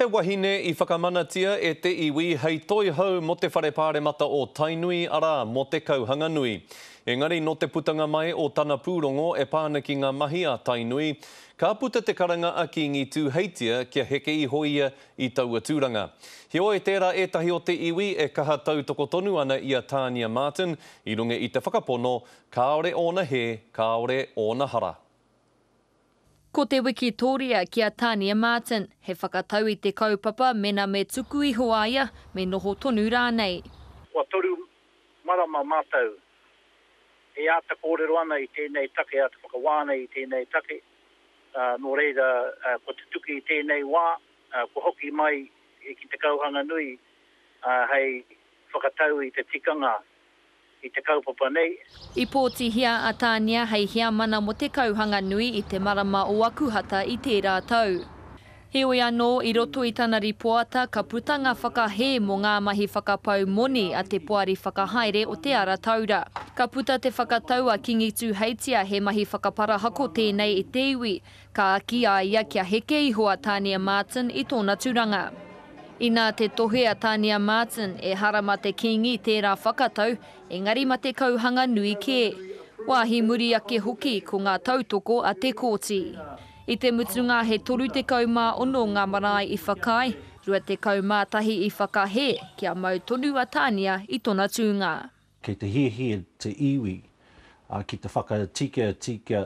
He wahine i whakamanatia e te iwi hei toihau mō te Whare Pāremata o Tainui, arā, mō te Kauhanganui. Engari nō te putanga mai o tana pūrongo e pā ana ki ngā mahi a Tainui, ka puta te karanga a Kīngi Tūheitia kia heke iho ia i taua tūranga. Heoi, tērā ētahi o te iwi e kaha tautoko tonu ana i a Tānia Martin i runga i te whakapono kāore ōna hē, kāore ōna hara. Ko te wikitōria ki a Tania Martin, he whakatau i te kaupapa mena me tuku iho a ia, me noho tonu rānei. Kua toru marama mātou e āta kōrero ana i tēnei take, āta whakawā ana i tēnei take, nō reira kua tutuki i tēnei wā, kua hoki mai ki te Kauhanganui hei whakatau i te tikanga i te kaupapa nei. I pōtihia a Tānia hei heamana mō te Kauhanganui i te marama o Akuhata i tērā tau. Heoi anō, i roto i tana ripoata ka puta ngā whakahē mō ngā mahi whakapau moni a te poari whakahaere o Te Ara Taura. Ka puta te whakatau a Kingi Tūheitia he mahi whakaparahako tēnei i te iwi, Ka kī a ia kia heke iho a Tania Martin i tōna tūranga. Inā te tohe a Tania Martin, ehara mā te Kīngi tērā whakatau, engari mā te kauhanga nui kē. Wāhi muri ake hoki ko ngā tautoko a Te Kooti. I te mutunga he 36 ngā marae i whakaae, 21 i whakahē kia mau tonu a Tania i tona tūnga. Kei te hiahia te iwi ki te whakatikatika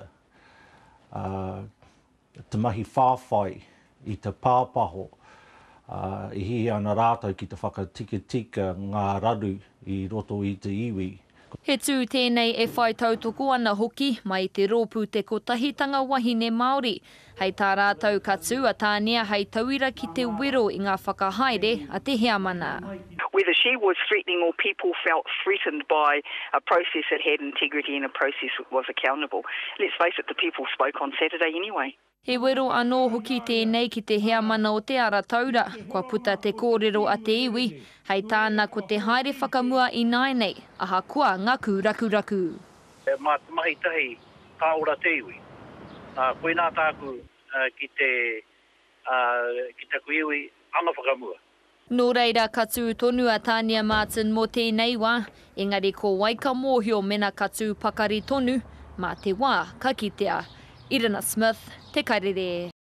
te mahi whāwhai i te pāpaho, e hiahia ana rātou ki te whakatikatika ngā raru i roto i te iwi. He tū tēnei e whai tautoko ana hoki mai i te rōpū Te Kotahitanga Wahine Māori. Hei tā rātou ka tū a Tānia hei tauira ki te wero i ngā whakahaere a te heamana. Whether she was threatening or people felt threatened by a process that had integrity and a process that was accountable. Let's face it, the people spoke on Saturday anyway. He wero anō hoki tēnei ki te heamana o Te Ara Taura, kua puta te kōrero a te iwi, hei tāna ko te haere whakamua ināianei, ahakoa ngā kūrakuraku. Mā te mahi tahi ka ora te iwi. Koinā tāku ki te, ki taku iwi, anga whakamua. Nō reira, ka tū tonu a Tania Martin mō tēnei wā, engari ko wai ka mōhio mena ka tū pakari tonu, mā te wā ka kitea. Irina Smith, Te Karere.